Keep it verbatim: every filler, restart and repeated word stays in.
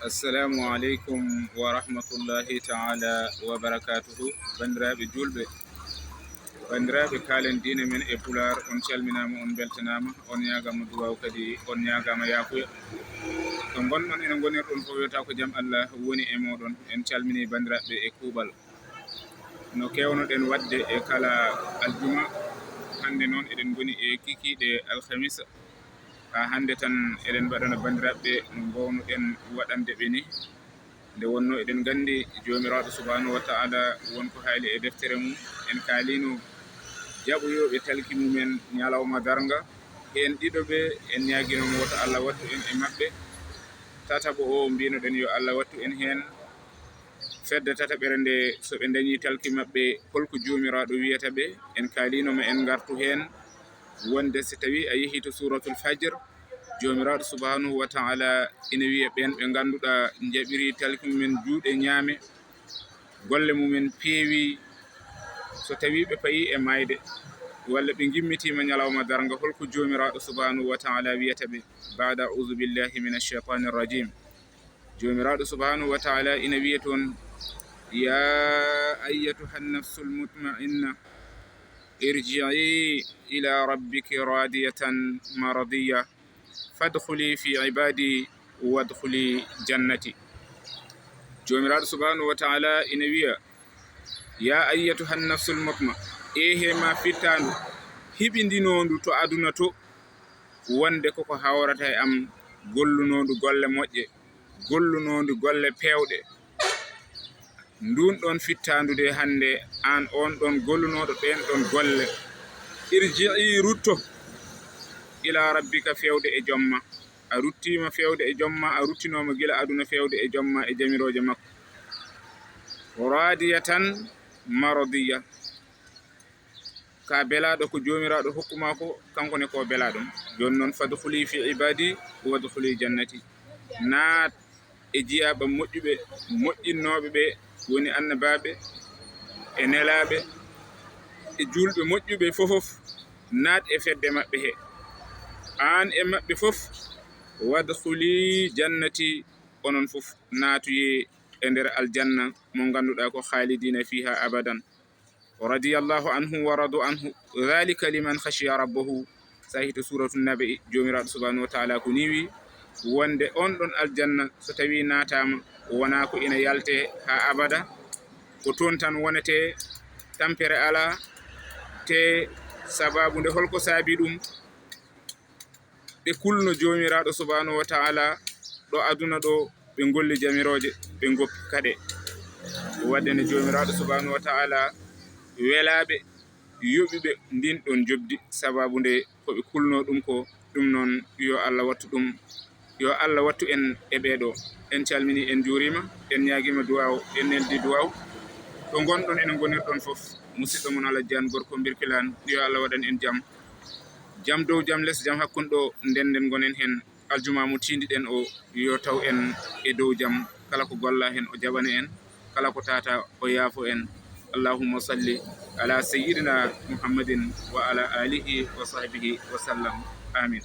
Assalamu aleykum wa rahmatullahi taala wa barakatuhu. Banndiraaɓe juulɓe, banndiraaɓe kaalen diine men e Pulaar, on calminaama, on mbeltanaama, on ñaagaama duwaaw, kadi on ñaagaama yaafuya. To ngonɗon ene ngonirɗon fof, yo taw ko jam Allah woni e mooɗon. En calminii banndiraaɓe e kuuɓal. No keewnoɗen waɗde e kala aljuma, hannde noon eɗen ngoni e kikiiɗe alhamisa. Haa hannde tan eɗen mbaɗana banndiraaɓe no ngoownoɗen waɗande ɓe ni. Nde wonnoo eɗen nganndi Joomiraaɗo subhaanahu wa taala won ko haali e deftere mum, en kaaliino jaɓoyooɓe talki mumen ñalawma darnga. Heen ɗiɗo ɓe en ñaagino mo wota Allah wattu en e maɓɓe. Tataɓo o mbinoɗen yo Allah wattu en heen. Fedde tataɓere nde, so ɓe ndañi talki maɓɓe, holko Joomiraaɗo wiyata ɓe? En kaaliino ma en ngartu heen, wonde so tawi a yehi to Suuratul Fajr, Joomiraaɗo subhaanahu wa taala ina wiya ɓeen ɓe ngannduɗaa njaɓiri talki mumen juuɗe ñaame, golle mumen peewi, so tawi ɓe payi e maayde, walla ɓe ngimmitiima ñalawma darnga, holko Joomiraaɗo subhaanahu wa taala wiyata ɓe? Baada auzu billahi min alcheytaani arrajim. Joomiraaɗo subhaanahu wa taala ina wiya toon, ya ayyatuha nnafsu lmutmainna, irjii ila rabbiki radiyatan maradiya, fadkhuli fi ibadi wadkhuli jannati. Joomiraaɗo subhaanahu wa taala ina wiya, ya ayyatuha nnafsu lmutma, ehe ma fittaandu hiɓindinoondu to aduna to, wonde koko hawrata e am, gollunoondu golle moƴƴe, gollunoondu golle peewɗe. Ndun ɗon fittaandu de hannde, aan on ɗon gollunooɗo ɗeen ɗon golle, irji'i, rutto, ila rabbika, feewde e jomma. A ruttiima feewde e jomma, a ruttinooma gila aduna feewde e jomma e jamirooje makko. Radiyatan maradiya. Ka belaaɗo ko Joomiraaɗo hokku maa ko, kanko ne ko belaaɗo. Jooni noon, fadkhuli fi ibadi wadkhuli jannati. Naat e jiyaaɓe moƴƴuɓe, moƴƴinnooɓe ɓe woni annabaaɓe e nelaaɓe e juulɓe moƴƴuɓe fofof, naat e fedde maɓɓe he. Aan e maɓɓe fof, wadkhuli jannati, onon fof naatoyee e nder aljanna mo ngannduɗaa ko khalidina fiha abadan. Radiyallahu anhum wa radu anhu, dhalika liman khashiya rabbahu. Sahi to Suuratu Naba'i, Joomiraaɗo subhaanahu wa taala ko nii wi, wonde on ɗon aljanna, so tawii naataama, wonaa ko ina yaltee haa abada, ko toon tan wonetee, tampere alaa, te sabaabu nde, holko saabii ɗum? Ɓe kulno Joomiraaɗo subhaanahu wa taala ɗo aduna ɗo, ɓe ngolli jamirooje, ɓe ngoppi kaɗe. Waɗde ne Joomiraaɗo subhaanahu wa taala welaaɓe, yoɓiɓe ndin ɗon njoɓdi, sabaabu nde ko ɓe kulno ɗum ko. Ɗum noon, yo Allah wattu ɗum, yo Allah wattu en e ɓee ɗo. En calmini, en njuurima, en ñaagima duwaaw, en neldi duwaaw. To ngonɗon ene ngonirɗon fof, musidɗo mon Alhaji Jaan Gorko Birkilaan, yo Allah waɗan en jam. Jam dow jam les, jam hakkunde ɗo ndenden ngonen heen. Aljuma mo tiindiɗen o, yo taw en e dow jam. Kala ko golla heen, o jaɓana en. Kala ko tata, o yaafo en. Allahumma salli ala sayyidina Muhammadin wa ala alihi wa sahbihi wa sallam. Amin.